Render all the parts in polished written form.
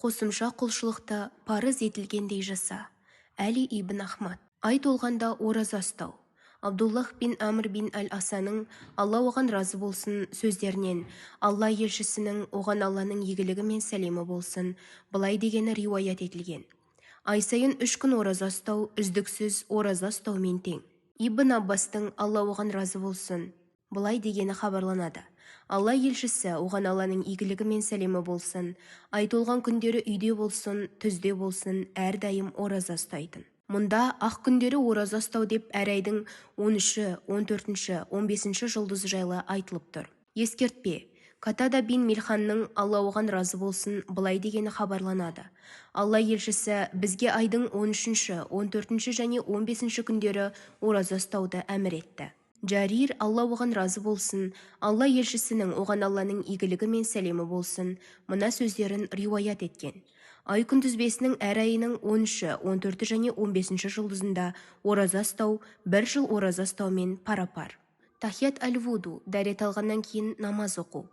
Қосымша құлшылықты парыз етілгендей жаса. Әли ибн Ахмад. Ай толғанда ораза ұстау. Абдуллах бин Әмр бин әл-Асаның, Алла оған разы болсын, сөздерінен Алла елшісінің, оған Алланың игілігі мен сәлемі болсын, былай дегені риуаят етілген: Ай сайын 3 күн ораза ұстау үздіксіз ораза ұстаумен тең. Ибн Аббастың, Алла оған разы болсын, былай дегені хабарланады: Алла елшісі, оған Алланың игілігі мен сәлемі болсын, ай толған күндері үйде болсын, түзде болсын, әрдайым ораза ұстайтын. Мұнда ақ күндері ораза ұстау деп әр айдың 13-і, 14-ші, 15-ші жұлдызы жайлы айтылып тұр. Ескертпе: Катада бин Милханның, Алла оған разы болсын, былай дегені хабарланады: Алла елшісі бізге айдың 13-ші, 14-ші және 15-ші күндері ораза ұстауды әмір етті. Джарир, Алла оған разы болсын, Алла елшісінің, оған Алланың игілігі мен сәлемі болсын, мына сөздерін риуаят еткен: Ай күнтізбесінің әр айының 13-і, 14-і және 15-ші жұлдызында ораза ұстау бір жыл ораза ұстаумен пара-пар. Тахият әл-вуду, дәрет алғаннан кейін намаз оқу.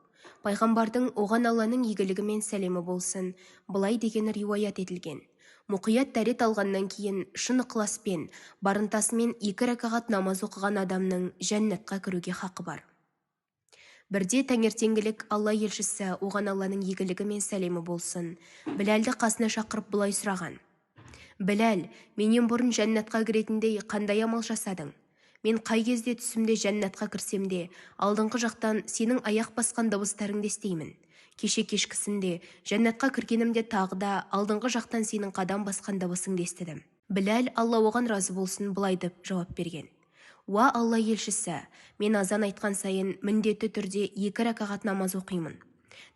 Пайғамбардың, оған Алланың игілігі мен сәлемі болсын, былай дегені риуаят етілген: Мұқият дәрет алғаннан кейін шын ықыласпен, бар ынтасымен екі рәкағат намаз оқыған адамның жәннатқа кіруге хақы бар. Бірде таңертеңгілік Алла елшісі, оған Алланың игілігі мен сәлемі болсын, Біләлді қасына шақырып, былай сұраған: «Біләл, менен бұрын жәннатқа кіретіндей қандай амал жасадың? Мен қай кезде түсімде жәннатқа кірсем де, алдыңғы жақтан сенің аяқ басқан дыбыстарыңды естимін. Кеше кешкісінде жәннатқа кіргенімде тағы да алдыңғы жақтан сенің қадам басқан дыбысыңды естідім». Біләл, Алла оған разы болсын, былай деп жауап берген: «Уа Алла елшісі, мен азан айтқан сайын міндетті түрде екі рәкағат намаз оқимын.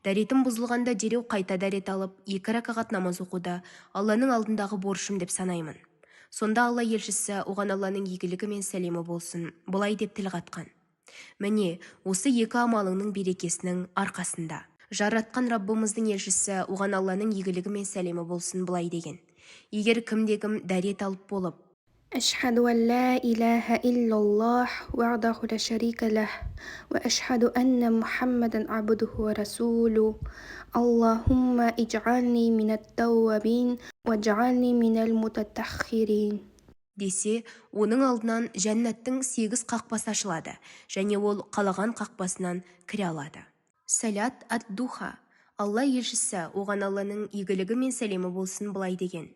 Дәретім бұзылғанда дереу қайта дәрет алып, екі рәкағат намаз оқуды Алланың алдындағы борышым деп санаймын». Сонда Алла елшісі, оған Алланың игілігі мен сәлемі болсын, былай деп тіл қатқан: «Міне, осы екі амалыңның берекесінің арқасында». Жаратқан Раббымыздың елшісі, оған Алланың игілігі мен сәлемі болсын, былай деген: Егер кімде-кім дәрет алып болып أشهد أن لا إله إلا الله وحده لا شريك له وأشهد أن محمدا عبده ورسوله. اللهم اجعلني من التوابين واجعلني من المتطهرين. десе, оның алдынан жәннаттың сегіз қақпасы ашылады және ол қалаған қақпасынан кіре алады. Салят ат-духа. Алла елшісі, оған Алланың игілігі мен сәлемі болсын, былай деген: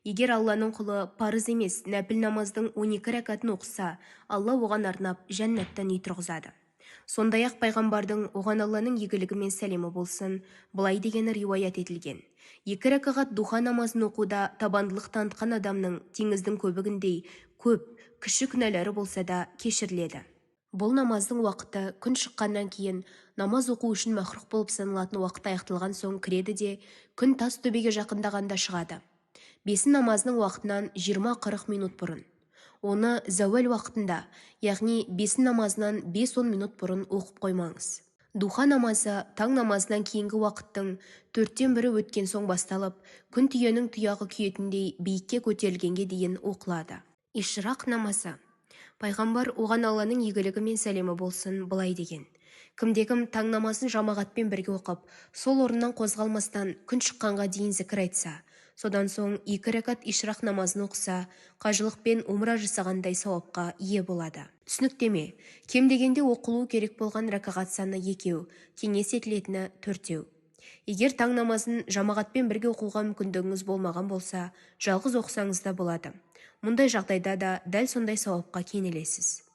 Егер Алланың құлы парыз емес нәпіл намаздың 12 рәкатын оқыса, Алла оған арнап жәннаттан үй тұрғызады. Сондай-ақ пайғамбардың, оған Алланың игілігі мен сәлемі болсын, былай дегені риуаят етілген: Екі рәкағат духа намазын оқуда табандылық танытқан адамның теңіздің көбігіндей көп кіші күнәлары болса да кешіріледі. Бұл намаздың уақыты күн шыққаннан кейін, намаз оқу үшін мақрух болып саналатын уақыт аяқталған соң кіреді де, күн тас төбеге жақындағанда шығады, бесін намазының уақытынан 20-40 минут бұрын. Оны зәуәл уақытында, яғни бесін намазынан 5-10 минут бұрын оқып қоймаңыз. Духа намазы таң намазынан кейінгі уақыттың төрттен бірі өткен соң басталып, күн түйенің тұяғы күйетіндей биікке көтерілгенге дейін оқылады. Ишрақ намазы. Пайғамбар, оған Алланың игілігі мен сәлемі болсын, былай деген: Кімде-кім таң намазын жамағатпен бірге оқып, сол орнынан қозғалмастан күн шыққанға дейін зікір айтса, содан соң екі рәкат ишрақ намазын оқыса, қажылық пен умра жасағандай сауапқа ие болады. Түсініктеме: кем дегенде оқылуы керек болған рәкағат саны екеу, кеңес етілетіні төртеу. Егер таң намазын жамағатпен бірге оқуға мүмкіндігіңіз болмаған болса, жалғыз оқысаңыз да болады. Мұндай жағдайда да дәл сондай сауапқа кенелесіз.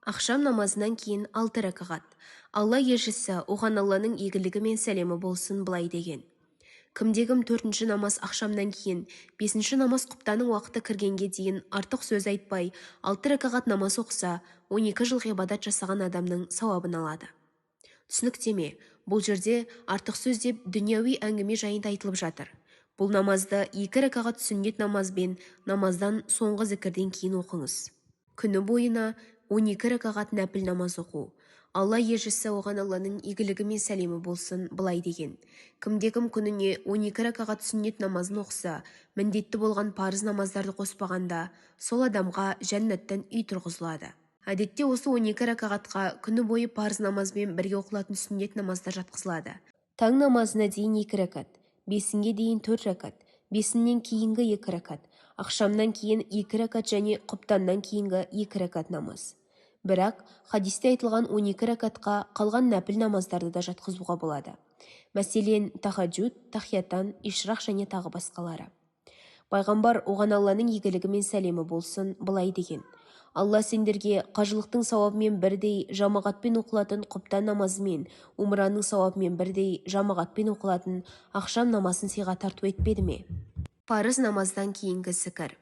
Ақшам намазынан кейін алты рәкағат. Алла елшісі, оған Алланың игілігі мен сәлемі болсын, былай деген: Кімде-кім төртінші намаз ақшамнан кейін бесінші намаз құптаның уақыты кіргенге дейін артық сөз айтпай алты рәкағат намаз оқыса, 12 жыл ғибадат жасаған адамның сауабын алады. Түсініктеме: бұл жерде артық сөз деп дүнияуи әңгіме жайында айтылып жатыр. Бұл намазды екі рәкағат сүннет намаз бен намаздан соңғы зікірден кейін оқыңыз. Күні бойына 12 рәкағат нәпіл намаз оқу. Алла елшісі, оған Алланың игілігі мен сәлемі болсын, былай деген: Кімде-кім күніне 12 рәкағат сүннет намазын оқыса, міндетті болған парыз намаздарды қоспағанда, сол адамға жәннаттан үй тұрғызылады. Әдетте осы 12 рәкағатқа күні бойы парыз намазбен бірге оқылатын сүннет намаздар жатқызылады. Таң намазына дейін екі рәкат. Бесінге дейін 4 рәкат, бесіннен кейінгі 2 рәкат, ақшамнан кейін 2 рәкат және құптаннан кейінгі 2 рәкат намаз. Бірақ хадисте айтылған 12 рәкатқа қалған нәпіл намаздарды да жатқызуға болады. Мәселен, тахаджуд, тахиятан, ишрақ және тағы басқалары. Пайғамбар, оған Алланың игілігі мен сәлемі болсын, былай деген: Алла сендерге қажылықтың сауабымен бірдей жамағатпен оқылатын құптан намазы мен умраның сауабымен бірдей жамағатпен оқылатын ақшам намазын сыйға тарту етпеді ме? Парыз намаздан кейінгі зікір.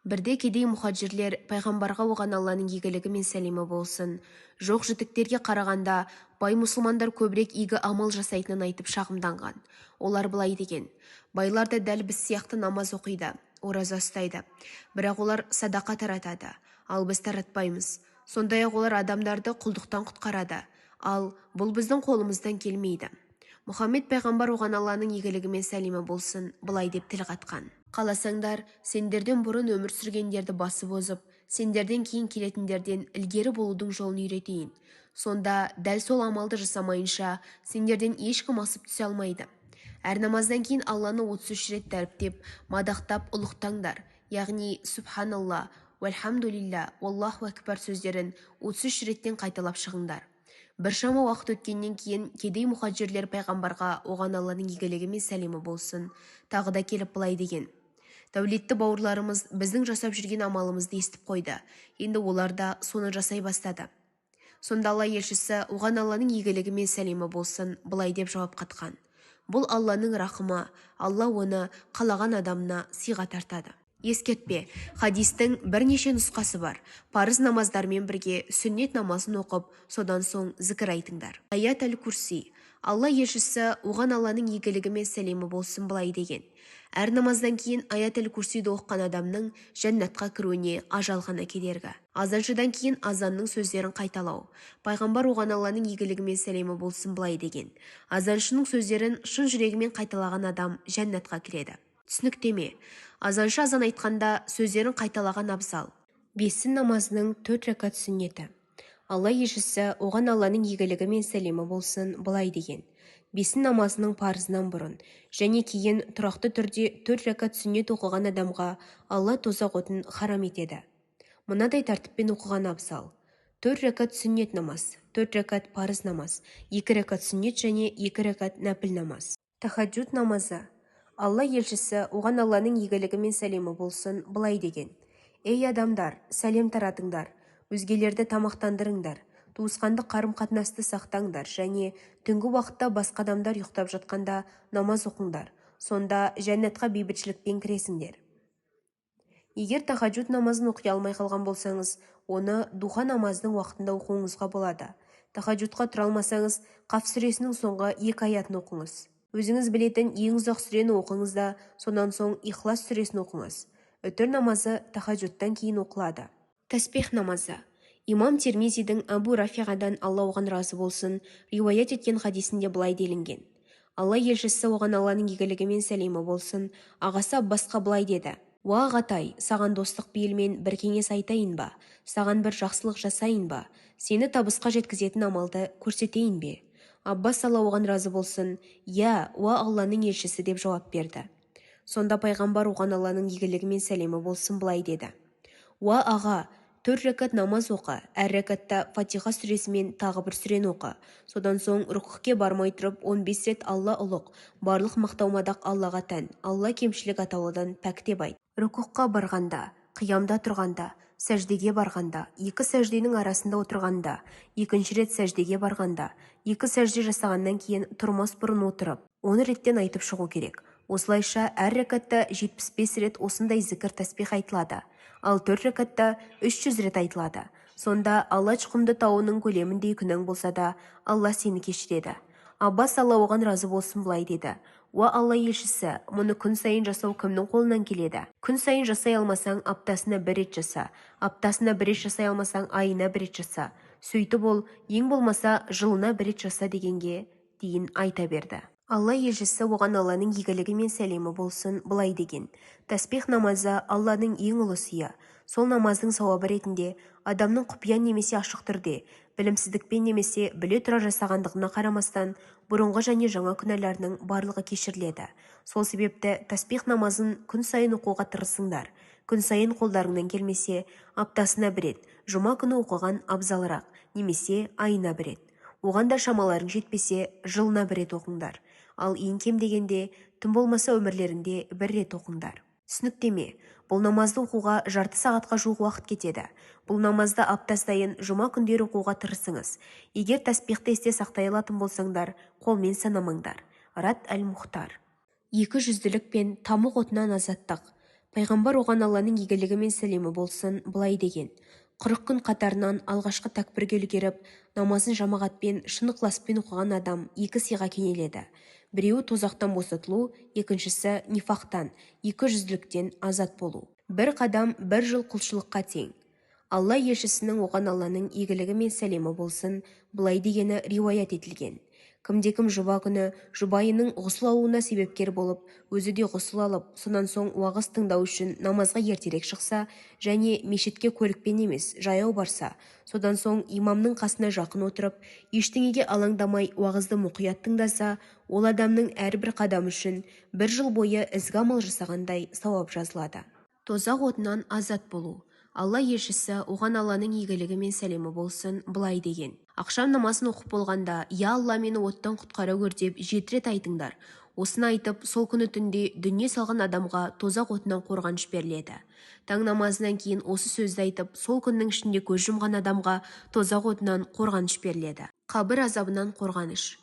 Бірде кедей мұхаджирлер пайғамбарға, оған Алланың игілігі мен сәлемі болсын, жоқ жітіктерге қарағанда бай мұсылмандар көбірек игі амал жасайтынын айтып шағымданған. Олар былай деген: байлар да дәл біз сияқты намаз оқиды, ораза ұстайды, бірақ олар садақа таратады, ал біз таратпаймыз. Сондай-ақ олар адамдарды құлдықтан құтқарады, ал бұл біздің қолымыздан келмейді. Мұхаммед пайғамбар, оған Алланың игілігі мен сәлемі болсын, былай деп тіл қатқан: қаласаңдар, сендерден бұрын өмір сүргендерді басып озып, сендерден кейін келетіндерден ілгері болудың жолын үйретейін. Сонда дәл сол амалды жасамайынша сендерден ешкім асып түсе алмайды. Әр намаздан кейін Алланы 33 рет дәріптеп, мадақтап, ұлықтаңдар. Яғни субханалла, уәлхамдулилля, уаллаху акбар сөздерін 33 реттен қайталап шығыңдар. Біршама уақыт өткеннен кейін кедей мұхаджирлер пайғамбарға, оған Алланың игілігі мен сәлемі болсын, тағы да келіп былай деген: дәулетті бауырларымыз біздің жасап жүрген амалымызды естіп қойды, енді олар да соны жасай бастады. Сонда Алла елшісі, оған Алланың игілігі мен сәлемі болсын, былай деп жауап қатқан: бұл Алланың рахымы, Алла оны қалаған адамына сыйға тартады. Ескертпе, хадистің бірнеше нұсқасы бар. Парыз намаздармен бірге сүннет намазын оқып, содан соң зікір айтыңдар. Аят әл-Курси. Алла елшісі, оған Алланың игілігі мен сәлемі болсын, былай деген: әр намаздан кейін аят әл-Курсиді оқыған адамның жәннатқа кіруіне ажал ғана кедергі. Азаншыдан кейін азанның сөздерін қайталау. Пайғамбар, оған Алланың игілігі мен сәлемі болсын, былай деген: азаншының сөздерін шын жүрегімен қайталаған адам жәннатқа кіреді. Түсініктеме: азаншы азан айтқанда сөздерін қайталаған абзал. Бесін намазының 4 рәкат сүннеті. Алла елшісі, оған Алланың игілігі мен сәлемі болсын, былай деген: бесін намазының парызынан бұрын және кейін тұрақты түрде 4 рәкат сүннет оқыған адамға Алла тозақ отын харам етеді. Мынадай тәртіппен оқыған абзал: 4 рәкат сүннет намаз, 4 рәкат парыз намаз, 2 рәкат сүннет және 2 рәкат нәпіл намаз. Тахаджуд намазы. Алла елшісі, оған Алланың игілігі мен сәлемі болсын, былай деген: ей адамдар, сәлем таратыңдар, өзгелерді тамақтандырыңдар, туысқандық қарым-қатынасты сақтаңдар және түнгі уақытта басқа адамдар ұйықтап жатқанда намаз оқыңдар, сонда жәннатқа бейбітшілікпен кіресіңдер. Егер тахаджуд намазын оқи алмай қалған болсаңыз, оны духа намазының уақытында оқуыңызға болады. Тахаджудқа тұра алмасаңыз, Қаф сүресінің соңғы 2 аятын оқыңыз. Өзіңіз білетін ең ұзақ сүрені оқыңыз да, сонан соң Ихлас сүресін оқыңыз. Үтір намазы тахаджудтан кейін оқылады. Тәсбих намазы. Имам Термизидің Абу Рафиғадан, Алла оған разы болсын, риуаят еткен хадисінде былай делінген: Алла елшісі, оған Алланың игілігі мен сәлемі болсын, ағасы Аббасқа былай деді: уа ағатай, саған достық пейілмен бір кеңес айтайын ба? Саған бір жақсылық жасайын ба? Сені табысқа жеткізетін амалды көрсетейін бе? Аббас, Алла оған разы болсын, иә, уа Алланың елшісі деп жауап берді. Сонда пайғамбар, оған Алланың игілігі мен сәлемі болсын, былай деді: уа аға, 4 рәкат намаз оқы, әр рәкатта Фатиха сүресімен тағы бір сүрені оқы. Содан соң рукуғке бармай тұрып 15 рет Алла ұлық, барлық мақтау-мадақ Аллаға тән, Алла кемшілік атаулыдан пәк деп айт. Рукуғқа барғанда, қиямда тұрғанда, сәждеге барғанда, екі сәжденің арасында отырғанда, екінші рет сәждеге барғанда, екі сәжде жасағаннан кейін тұрмас бұрын отырып, 10 реттен айтып шығу керек. Осылайша әр рәкатта 75 рет осындай зікір тәсбих айтылады, ал 4 рәкатта 300 рет айтылады. Сонда Алла Құмды тауының көлеміндей күнәң болса да, Алла сені кешіреді. Аббас, Алла оған разы болсын, былай деді: уа Алла елшісі, мұны күн сайын жасау кімнің қолынан келеді? Күн сайын жасай алмасаң, аптасына бір рет жаса, аптасына бір рет жасай алмасаң, айына бір рет жаса. Сөйтіп ол ең болмаса жылына бір рет жаса дегенге дейін айта берді. Алла елшісі, оған Алланың игілігі мен сәлемі болсын, былай деген: тәсбих намазы Алланың ең ұлы сыйы. Сол намаздың сауабы ретінде адамның құпия немесе ашық түрде, білімсіздікпен немесе біле тұра жасағандығына қарамастан, бұрынғы және жаңа күнәларының барлығы кешіріледі. Сол себепті тәсбих намазын күн сайын оқуға тырысыңдар. Күн сайын қолдарыңнан келмесе, аптасына бір рет, жұма күні оқыған абзалырақ, немесе айына бір рет. Оған да шамаларың жетпесе, жылына бір рет оқыңдар. Ал ең кем дегенде, тым болмаса өмірлерінде бір рет оқыңдар. Түсініктеме: бұл намазды оқуға жарты сағатқа жуық уақыт кетеді. Бұл намазды апта сайын жұма күндері оқуға тырысыңыз. Егер тәсбихті есте сақтай алатын болсаңдар, қолмен санамаңдар. Рад әл-Мұхтар. Екі жүзділік пен тамық отынан азаттық. Пайғамбар, оған Алланың игілігі мен сәлемі болсын, былай деген: 40 күн қатарынан алғашқы тәкбірге үлгеріп, намазын жамағатпен шын ықыласпен оқыған адам екі сыйға кенеледі: біреуі тозақтан босатылу, екіншісі нифақтан, екі жүзділіктен азат болу. Бір қадам бір жыл құлшылыққа тең. Алла елшісінің, оған Алланың игілігі мен сәлемі болсын, былай дегені риуаят етілген: Кімде-кім жұма күні жұбайының ғұсыл алуына себепкер болып, өзі де ғұсыл алып, сонан соң уағыз тыңдау үшін намазға ертерек шықса және мешітке көлікпен емес, жаяу барса, содан соң имамның қасына жақын отырып, ештеңеге алаңдамай уағызды мұқият тыңдаса, ол адамның әрбір қадамы үшін бір жыл бойы ізгі амал жасағандай сауап жазылады. Тозақ отынан азат болу. Алла елшісі, оған Алланың игілігі мен сәлемі болсын, былай деген: Ақшам намазын оқып болғанда, «Я Алла, мені оттан құтқара көр» деп 7 рет айтыңдар. Осыны айтып, сол күні түнде дүние салған адамға тозақ отынан қорғаныш беріледі. Таң намазынан кейін осы сөзді айтып, сол күннің ішінде көз жұмған адамға тозақ отынан қорғаныш беріледі. Қабір азабынан қорғаныш.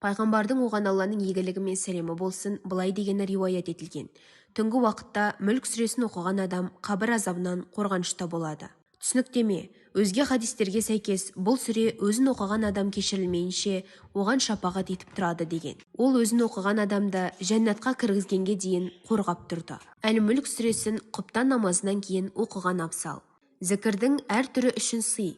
Пайғамбардың, оған Алланың игілігі мен сәлемі болсын, былай дегені риуаят етілген: Түнгі уақытта Мүлк сүресін оқыған адам қабір азабынан қорғанышта болады. Түсініктеме: өзге хадистерге сәйкес, бұл сүре өзін оқыған адам кешірілмейінше оған шапағат етіп тұрады деген. Ол өзін оқыған адамды жәннатқа кіргізгенге дейін қорғап тұрды. Әл-Мүлк сүресін құптан намазынан кейін оқыған абзал. Зікірдің әр түрі үшін сый.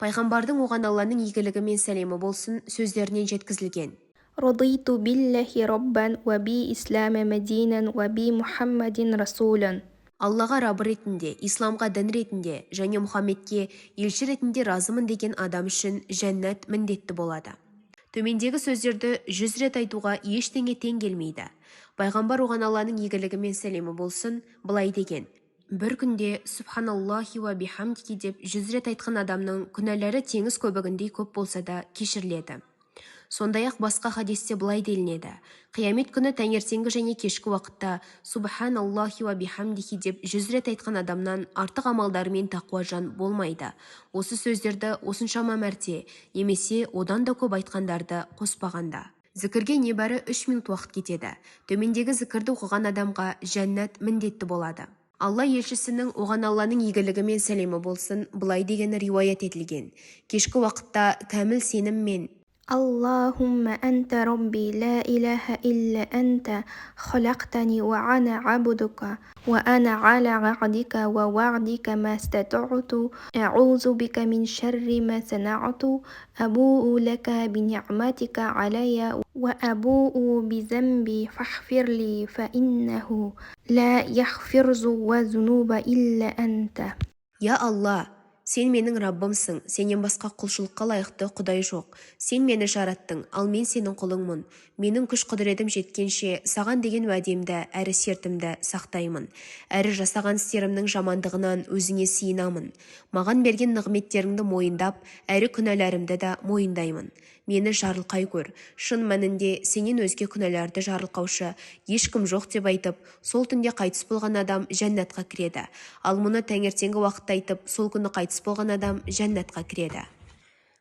Пайғамбардың, оған Алланың игілігі мен сәлемі болсын, сөздерінен жеткізілген: رضيت بالله ربا وبالإسلام دينا وبمحمد رسولا. Аллаға рабы ретінде, исламға дін ретінде және Мұхаммедке елші ретінде разымын деген адам үшін жәннат міндетті болады. Төмендегі сөздерді 100 рет айтуға ештеңе тең келмейді. Пайғамбар, оған Алланың игілігі мен сәлемі болсын, былай деген: Бір күнде «Субханаллахи уа бихамдихи» деп 100 рет айтқан адамның күнәлары теңіз көбігіндей көп болса да кешіріледі. Сондай-ақ басқа хадисте былай делінеді: Қиямет күні таңертеңгі және кешкі уақытта «Субханаллахи уа бихамдихи» деп 100 рет айтқан адамнан артық амалдарымен тақуа жан болмайды. Осы сөздерді осыншама мәрте немесе одан да көп айтқандарды қоспағанда. Зікірге небәрі 3 минут уақыт кетеді. Төмендегі зікірді оқыған адамға жәннат міндетті болады. Алла елшісінің, оған Алланың игілігі мен сәлемі болсын, былай дегені риуаят етілген: Кешкі уақытта кәміл сеніммен اللهم أنت ربي لا إله إلا أنت، خلقتني وأنا عبدك، وأنا على عهدك ووعدك ما استطعت، أعوذ بك من شر ما صنعت، أبوء لك بنعمتك علي وأبوء بذنبي، فاغفر لي، فإنه لا يغفر الذنوب إلا أنت. Я Алла, сен менің Раббымсың, сенен басқа құлшылыққа лайықты құдай жоқ. Сен мені жараттың, ал мен сенің құлыңмын. Менің күш-құдіретім жеткенше саған деген уәдемді әрі сертімді сақтаймын, әрі жасаған істерімнің жамандығынан өзіңе сиынамын. Маған берген нығметтеріңді мойындап, әрі күнәларымды да мойындаймын. Мені жарылқай көр. Шын мәнінде сенен өзге күнәларды жарылқаушы ешкім жоқ деп айтып, сол түнде қайтыс болған адам жәннатқа кіреді. Ал мұны таңертеңгі уақытта айтып, сол күні қайтыс болған адам жәннатқа кіреді.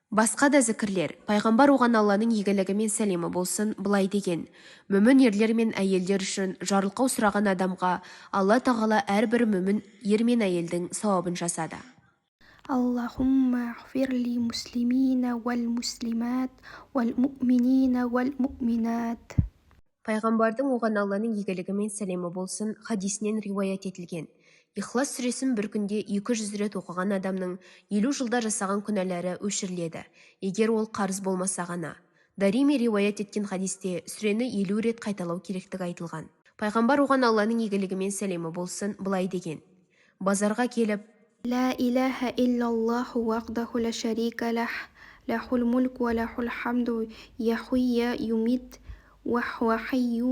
Басқа да зікірлер. Пайғамбар, оған Алланың игілігі мен сәлемі болсын, былай деген: Мүмін ерлер мен әйелдер үшін жарылқау сұраған адамға Алла Тағала әрбір мүмін ер мен әйелдің сауабын жазады. اللهم اغفر للمسلمين والمسلمات والمؤمنين والمؤمنات. Пайғамбардың, оған Алланың игілігі мен сәлемі болсын, хадисінен риуаят етілген: Ихлас сүресін бір күнде 200 рет оқыған адамның 50 жылда жасаған күнәлары өшіріледі, егер ол қарыз болмаса ғана. Дарими риуаят еткен хадисте сүрені 50 рет қайталау керектігі айтылған. Пайғамбар, оған Алланың игілігі мен сәлемі болсын, былай деген: Базарға келіп لا إله إلا الله وحده لا شريك له، له الملك وله الحمد، يحيي ويميت وهو حي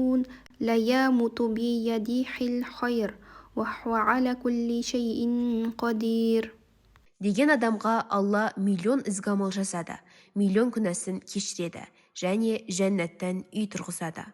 لا يموت، بيده الخير وهو على كل شيء قدير. Деген адамға Алла миллион ізгі амал жазады, миллион күнәсін кешіреді және жәннаттан үй тұрғызады.